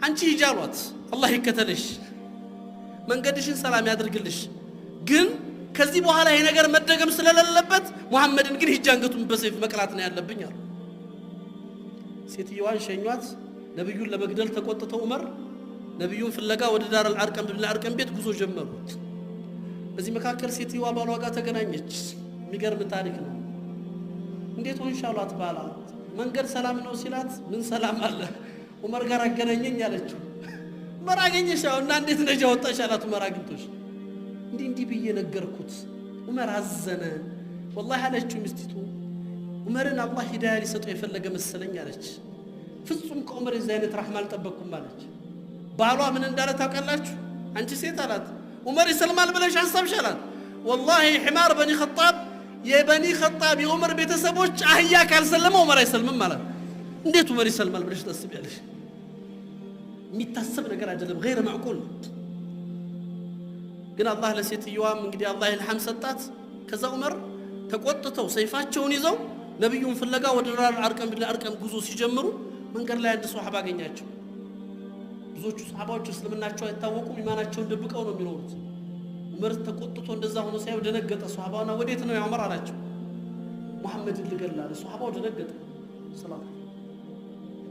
አንቺ ሂጂ አሏት። አላህ ይከተልሽ፣ መንገድሽን ሰላም ያድርግልሽ። ግን ከዚህ በኋላ ይሄ ነገር መደገም ስለሌለበት ሙሐመድን ግን ሂጂ አንገቱን በሰይፍ መቅላት ነው ያለብኝ አሉ። ሴትየዋን ሸኟት። ነቢዩን ለመግደል ተቆጥተው ዑመር ነቢዩን ፍለጋ ወደ ዳር አልአርቀም ብን አርቀም ቤት ጉዞ ጀመሩ። በዚህ መካከል ሴትየዋ ባሏ ጋር ተገናኘች። የሚገርም ታሪክ ነው። እንዴት ሆንሽ አሏት። ባላ መንገድ ሰላም ነው ሲላት፣ ምን ሰላም አለ፣ ዑመር ጋር አገናኘኝ አለችው። ዑመር አገኘሽ? አዎ። እና እንዴት ነጃ ወጣሽ አላት። ዑመር አግኝቶሽ እንዲህ እንዲህ ብዬ ነገርኩት። ዑመር አዘነ። ወላሂ አለችው ሚስቲቱ፣ ዑመርን አላህ ሂዳያ ሊሰጠው የፈለገ መሰለኝ አለች። ፍጹም ከዑመር የዚህ አይነት ራህማ አልጠበቅኩም አለች። ባሏ ምን እንዳለ ታውቃላችሁ? አንቺ ሴት አላት፣ ዑመር ይሰልማል ብለሽ አሰብሽ አላት። ወላሂ حمار بني خطاب፣ የበኒ ኸጣብ የዑመር ቤተሰቦች አህያ ካልሰለመ ዑመር አይሰልምም አላት። እንዴት ዑመር ይሰልማል ብለሽ ታስቢያለሽ? የሚታሰብ ነገር አይደለም፣ غير معقول። ግን አላህ ለሴትየዋም እንግዲህ አላህ ኢልሃም ሰጣት። ከዛ ዑመር ተቆጥተው ሰይፋቸውን ይዘው ነቢዩን ፍለጋ ወደ ዳር አርቀም ብን አርቀም ጉዞ ሲጀምሩ መንገድ ላይ አንድ ሶሐባ አገኛቸው። ብዙዎቹ ሰሓባዎች እስልምናቸው አይታወቁም፣ ኢማናቸውን ደብቀው ነው የሚኖሩት። ዑመር ተቆጥቶ እንደዛ ሆኖ ሳየው ደነገጠ። ሶሐባውና ወዴት ነው ያ ዑመር አላቸው። ሙሐመድን ልገል አለ። ሶሐባው ደነገጠ። ሰላም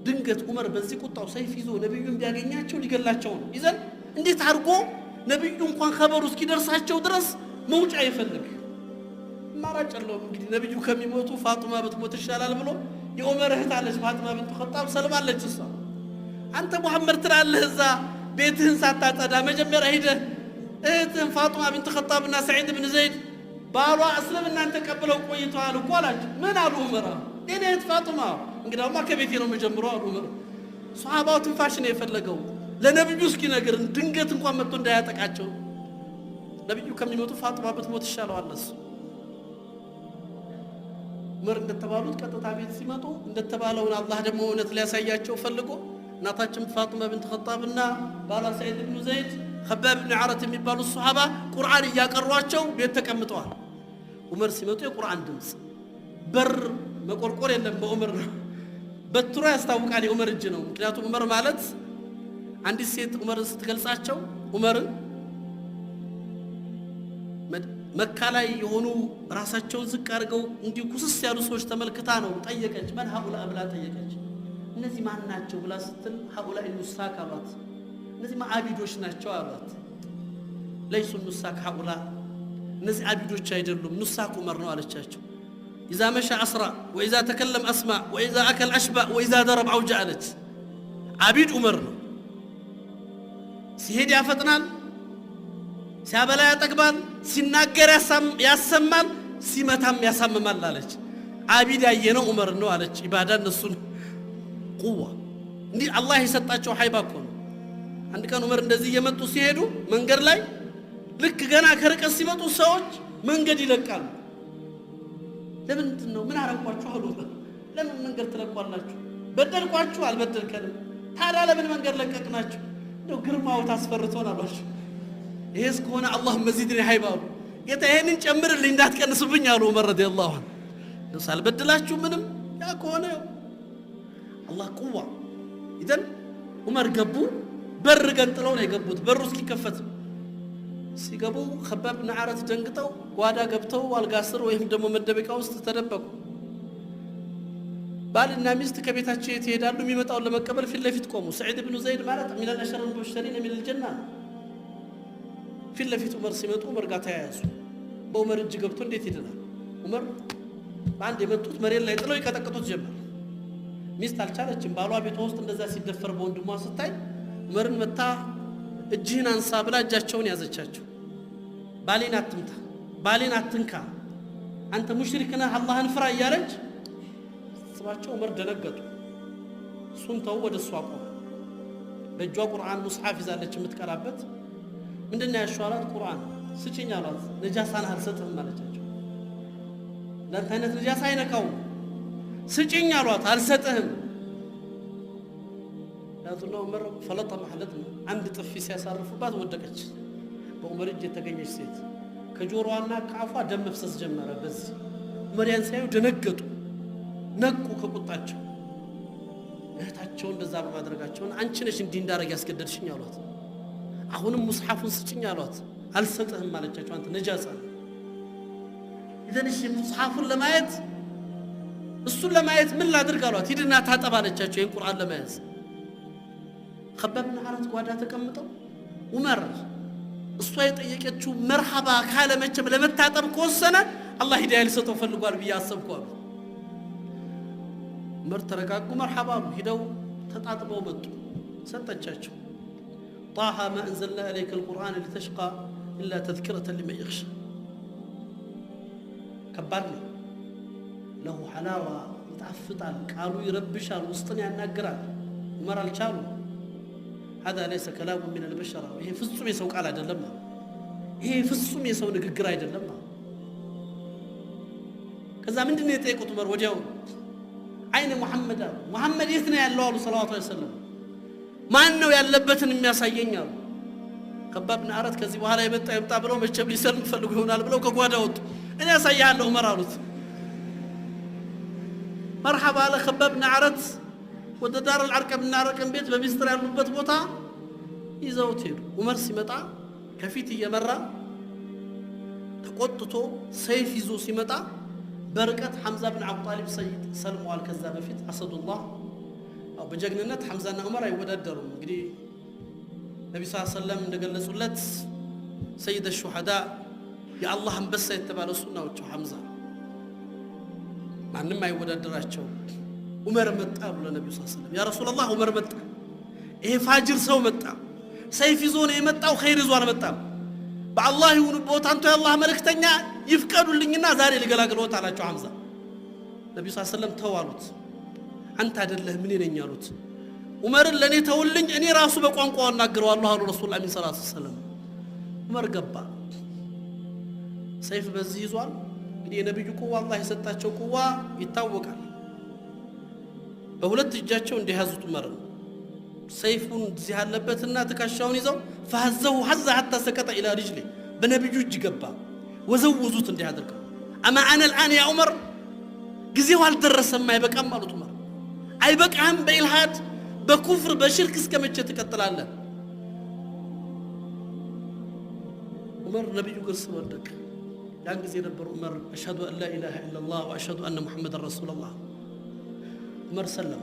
ድንገት ዑመር በዚህ ቁጣው ሰይፍ ይዞ ነቢዩን ቢያገኛቸው ሊገላቸው ነው። ይዘን እንዴት አድርጎ ነቢዩ እንኳን ኸበሩ እስኪደርሳቸው ድረስ መውጫ ይፈልግ፣ አማራጭ የለውም። እንግዲህ ነቢዩ ከሚሞቱ ፋጡማ ብትሞት ይሻላል ብሎ፣ የዑመር እህት አለች ፋጡማ ብንት ኸጣብ፣ ሰልማለች እሷ። አንተ ሙሐመድ ትላለህ፣ እዛ ቤትህን ሳታጸዳ መጀመሪያ ሂደህ እህትህን ፋጡማ ብንት ኸጣብና ሰዒድ ብን ዘይድ ባሏ እስልምናን ተቀብለው ቆይተዋል እኮ አላቸው። ምን አሉ ዑመር? የኔ እህት ፋጡማ፣ እንግዲያውማ ከቤቴ ነው የምጀምረው አሉ ዑመር። ሶሐባው ትንፋሽ ነው የፈለገው ለነቢዩ እስኪነግር፣ ድንገት እንኳን መጥቶ እንዳያጠቃቸው። ነቢዩ ከሚሞቱ ፋጡማ ብትሞት ይሻለዋል እሱ። ዑመር እንደተባሉት ቀጥታ ቤት ሲመጡ እንደተባለውን አላህ ደግሞ እውነት ሊያሳያቸው ፈልጎ እናታችን ፋጡማ ብንት ኸጣብና ባሏ ሰዒድ ብኑ ዘይድ፣ ከባብ ብን ዓረት የሚባሉት ሶሐባ ቁርአን እያቀሯቸው ቤት ተቀምጠዋል። ዑመር ሲመጡ የቁርአን ድምፅ፣ በር መቆርቆር የለም፣ በዑመር ነው። በትሮ ያስታውቃል የዑመር እጅ ነው። ምክንያቱም ዑመር ማለት፣ አንዲት ሴት ዑመርን ስትገልጻቸው፣ ዑመርን መካ ላይ የሆኑ ራሳቸውን ዝቅ አድርገው እንዲሁ ኩስስ ያሉ ሰዎች ተመልክታ ነው ጠየቀች። من هؤلاء ብላ ጠየቀች። እነዚህ ማን ናቸው ብላ ስትል هؤلاء النساك አሏት። እነዚህ አቢዶች ናቸው አሏት። ليسوا النساك هؤلاء፣ እነዚህ አቢዶች አይደሉም፣ نساك ዑመር ነው አለቻቸው። إذا مشى أسرع وإذا تكلم أسمع وإذا أكل أشبع وإذا ضرب أوجع አለች። አቢድ ዑመር ነው። ሲሄድ ያፈጥናል፣ ሲያበላ ያጠግባል፣ ሲናገር ያሰማል፣ ሲመታም ያሳምማል አለች። አቢድ ያየነው ዑመር ነው አለች። ኢባዳ እነሱን قوة እንዲህ አላህ የሰጣቸው ሀይባ እኮ ነው። አንድ ቀን ዑመር እንደዚህ እየመጡ ሲሄዱ መንገድ ላይ ልክ ገና ከርቀት ሲመጡ ሰዎች መንገድ ይለቃሉ። ለምንድን ነው? ምን አረኳችሁ አሉ። ለምን መንገድ ትለቋላችሁ? በደልኳችሁ? አልበደልከንም። ታዲያ ለምን መንገድ ለቀቅናችሁ? እንደው ግርማው ታስፈርቶን አሏቸው። ይሄስ ከሆነ اللهم زدني هيبة አሉ። ጌታ ይሄንን ጨምርልኝ እንዳትቀንስብኝ አሉ ዑመር رضي الله عنه። ሳልበድላችሁ ምንም ያ ከሆነ አላህ قوة إذن ዑመር ገቡ። በር ገንጥለው ነው የገቡት። በሩ እስኪከፈት ሲገቡ ከባብ ብን ዓረት ደንግጠው ጓዳ ገብተው አልጋ ስር ወይም ደግሞ መደበቂያ ውስጥ ተደበቁ። ባልና ሚስት ከቤታቸው የት ይሄዳሉ? የሚመጣውን ለመቀበል ፊት ለፊት ቆሙ። ሰዒድ ብኑ ዘይድ ማለት من العشرة المبشرين من الجنة ነው። ፊት ለፊት ዑመር ሲመጡ ዑመር ጋር ተያያዙ። በዑመር እጅ ገብቶ እንዴት ይድናል? ዑመር በአንድ የመጡት መሬት ላይ ጥለው ይቀጠቅጡት ጀመር። ሚስት አልቻለችም። ባሏ ቤቷ ውስጥ እንደዛ ሲደፈር በወንድሟ ስታይ ዑመርን መታ እጅህን አንሳ ብላ እጃቸውን ያዘቻቸው። ባሌን አትምታ፣ ባሌን አትንካ፣ አንተ ሙሽሪክ ነህ፣ አላህን ፍራ እያለች ስባቸው ዑመር ደነገጡ። እሱን ተው፣ ወደ እሷ ቆሙ። በእጇ ቁርአን ሙስሐፍ ይዛለች የምትቀራበት። ምንድን ነው ያልሽው አላት። ቁርአን ስጭኝ አሏት። ነጃሳን አልሰጥህም አለቻቸው። ለአንተ አይነት ነጃሳ አይነካውም። ስጭኝ አሏት። አልሰጥህም። ያቱና ዑመር ፈለጠ ማለት ነው። አንድ ጥፊ ሲያሳርፉባት ወደቀች። በዑመር እጅ የተገኘች ሴት ከጆሮዋና ከአፏ ደም መፍሰስ ጀመረ። በዚህ ዑመር ያን ሲያዩ ደነገጡ፣ ነቁ ከቁጣቸው። እህታቸውን እንደዛ በማድረጋቸውን አንቺ ነሽ እንዲህ እንዳረግ ያስገደድሽኝ አሏት። አሁንም ሙስሐፉን ስጭኝ አሏት። አልሰጥህም አለቻቸው። አንተ ነጃሳ ኢዘን እሺ ሙስሐፉን ለማየት እሱን ለማየት ምን ላድርግ አሏት። ሂድና ታጠብ አለቻቸው። ይህን ቁርአን ለመያዝ ኸባብ ብን አረት ጓዳ ተቀምጠው ዑመር እሷ የጠየቀችው መርሐባ ካለ መቼም ለመታጠብ ከወሰነ አላህ ሂዳያ ሊሰጠው ፈልጓል ብዬ አሰብኩ አሉ። ዑመር ተረጋጉ። መርሐባ አሉ። ሂደው ተጣጥበው መጡ። ሰጠቻቸው። طه ما أنزلنا إليك القرآن لتشقى إلا تذكرة لمن يخشى። ከባድ ነው። له حلاوة ይጣፍጣል፣ ቃሉ ይረብሻል፣ ውስጥን ያናግራል። ዑመር አልቻሉ። هذا ليس كلام من البشر፣ ይሄ ፍጹም የሰው ቃል አይደለም። ይሄ ፍጹም የሰው ንግግር አይደለም። ከዛ ምንድን ነው የጠየቁት ዑመር ወዲያው أين محمد አሉ። ሙሐመድ የት ነው ያለው አሉ صلى الله عليه وسلم። ማን ነው ያለበትን የሚያሳየኝ አሉ። ከባብ ብን አረት ከዚህ በኋላ የመጣ ይምጣ ብለው መቼም ሊሰልም ፈልጉ ይሆናል ብለው ከጓዳ ወጡ። እኔ ያሳይሃለሁ ዑመር አሉት። መርሐባ አለ ከባብ ብን አረት። ወደ ዳር አልአርቀም ብን አርቀም ቤት በሚስጥር ያሉበት ቦታ ይዘውት ሄዱ። ዑመር ሲመጣ ከፊት እየመራ ተቆጥቶ ሰይፍ ይዞ ሲመጣ በርቀት ሐምዛ ብን አቡ ጣሊብ ሰይድ ሰልመዋል። ከዛ በፊት አሰዱላህ በጀግንነት ሐምዛና ዑመር አይወዳደሩም። እንግዲህ ነቢ ስ ሰለም እንደገለጹለት ሰይድ ሹሃዳ የአላህ አንበሳ የተባለ እሱ ናቸው። ሐምዛ ማንም አይወዳደራቸው። ዑመር መጣ አሉ ለነቢዩ ስ ሰለም፣ يا رسول الله ዑመር መጣ፣ ይሄ ፋጅር ሰው መጣ፣ ሰይፍ ይዞ ነው የመጣው፣ ኸይር ይዞ አልመጣም። በአላህ ይሁንብዎት አንተ የአላህ መልእክተኛ ይፍቀዱልኝና ዛሬ ልገላግልዎት አላቸው ሐምዛ። ነቢዩ ስ ሰለም ተው አሉት። አንተ አይደለህም እኔ ነኝ አሉት። ዑመርን ለእኔ ተውልኝ፣ እኔ ራሱ በቋንቋው አናግረዋለሁ አሉ ረሱል አሚን ሰላቱ ወሰላም። ዑመር ገባ፣ ሰይፍ በዚህ ይዟል። እንግዲህ የነቢዩ ቁዋ አላህ የሰጣቸው ቁዋ ይታወቃል። በሁለት እጃቸው እንዲያዙት ዑመርን ሰይፉን እዚህ ያለበትና ትከሻውን ይዘው فهزه هزة حتى سقط إلى رجله በነቢዩ እጅ ገባ። ወዘወዙት እንዲህ አድርገው أما آن الآن يا عمر ጊዜው አልደረሰም አይበቃም አሉት ዑመር። አይበቃህም? በኢልሃድ በኩፍር በሽርክ እስከ መቼ ትቀጥላለህ? ዑመር ነቢዩ እግር ስር ወደቀ። ያን ጊዜ ነበር ዑመር أشهد أن لا إله إلا الله وأشهد أن محمدا رسول الله። ዑመር ሰለሙ።